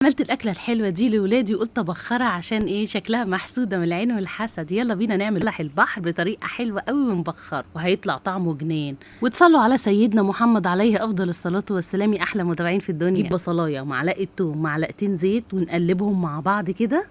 عملت الأكلة الحلوة دي لولادي وقلت أبخرها عشان إيه شكلها محسودة من العين والحسد. يلا بينا نعمل بلح البحر بطريقة حلوة قوي ونبخره وهيطلع طعمه جنان. وتصلوا على سيدنا محمد عليه أفضل الصلاة والسلام. يا أحلى متابعين في الدنيا. نجيب بصلاية ومعلقة توم معلقتين زيت ونقلبهم مع بعض كده.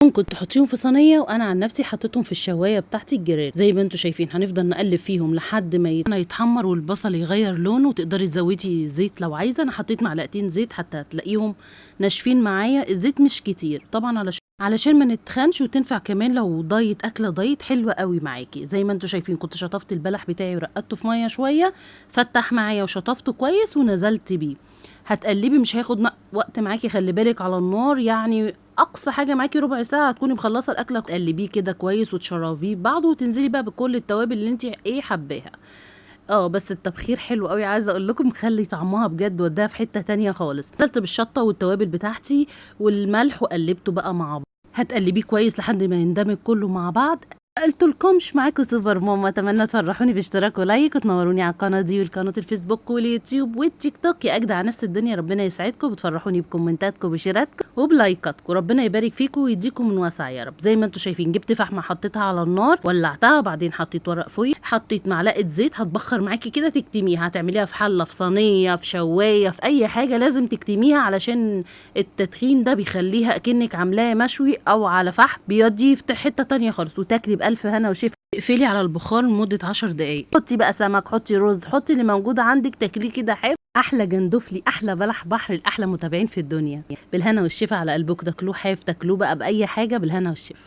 ممكن تحطيهم في صينية، وانا عن نفسي حطيتهم في الشوايه بتاعتي الجريل. زي ما انتم شايفين هنفضل نقلب فيهم لحد ما يتحمر والبصل يغير لونه. وتقدري تزودي زيت لو عايزه، انا حطيت معلقتين زيت حتى تلاقيهم ناشفين معايا. الزيت مش كتير طبعا علشان ما نتخنش، وتنفع كمان لو diet، اكله diet حلوة قوي معاكي. زي ما انتم شايفين كنت شطفت البلح بتاعي ورقدته في مية شوية، فتح معايا وشطفته كويس ونزلت بيه. هتقلبي مش هياخد وقت معاكي، خلي بالك على النار، يعني اقصى حاجة معاكي ربع ساعة هتكوني مخلصة الاكلة. تقلبيه كده كويس وتشربيه ببعضه، وتنزلي بقى بكل التوابل اللي انت ايه حباها. بس التبخير حلو قوي، عايزه اقول لكم مخلي طعمها بجد وداها في حتة تانية خالص. نزلت بالشطه والتوابل بتاعتي والملح وقلبته بقى مع بعض. هتقلبيه كويس لحد ما يندمج كله مع بعض. قلت لكمش معاكم سوبر ماما، اتمنى تفرحوني باشتراك و like وتنوروني على القناة دي والقناة الفيسبوك واليوتيوب والتيك توك. يا اجدع ناس الدنيا، ربنا يسعدكم وتفرحوني بكومنتاتكم وبشيراتكم وبلايكاتكم، ربنا يبارك فيكم ويديكم من واسع يا رب. زي ما انتم شايفين جبت فحمه حطيتها على النار ولعتها، بعدين حطيت ورق فويل، حطيت معلقه زيت. هتبخر معاكي كده تكتميها، هتعمليها في حله، في صينية، في شوايه، في اي حاجة، لازم تكتميها علشان التدخين ده بيخليها اكنك عاملاه مشوي او على فحم، بيوديه في حتة تانية خالص. وتاكلي بألف هنا وشفا. اقفلي على البخار لمدة 10 دقايق. حطي بقى سمك، حطي رز، حطي اللي موجود عندك، تاكليه كده حلو. احلى جندفلي، احلى بلح بحر، الاحلى متابعين في الدنيا. بالهنا والشفا على قلبكم، تاكلوه حاف، تاكلوه بقى باي حاجة، بالهنا والشفا.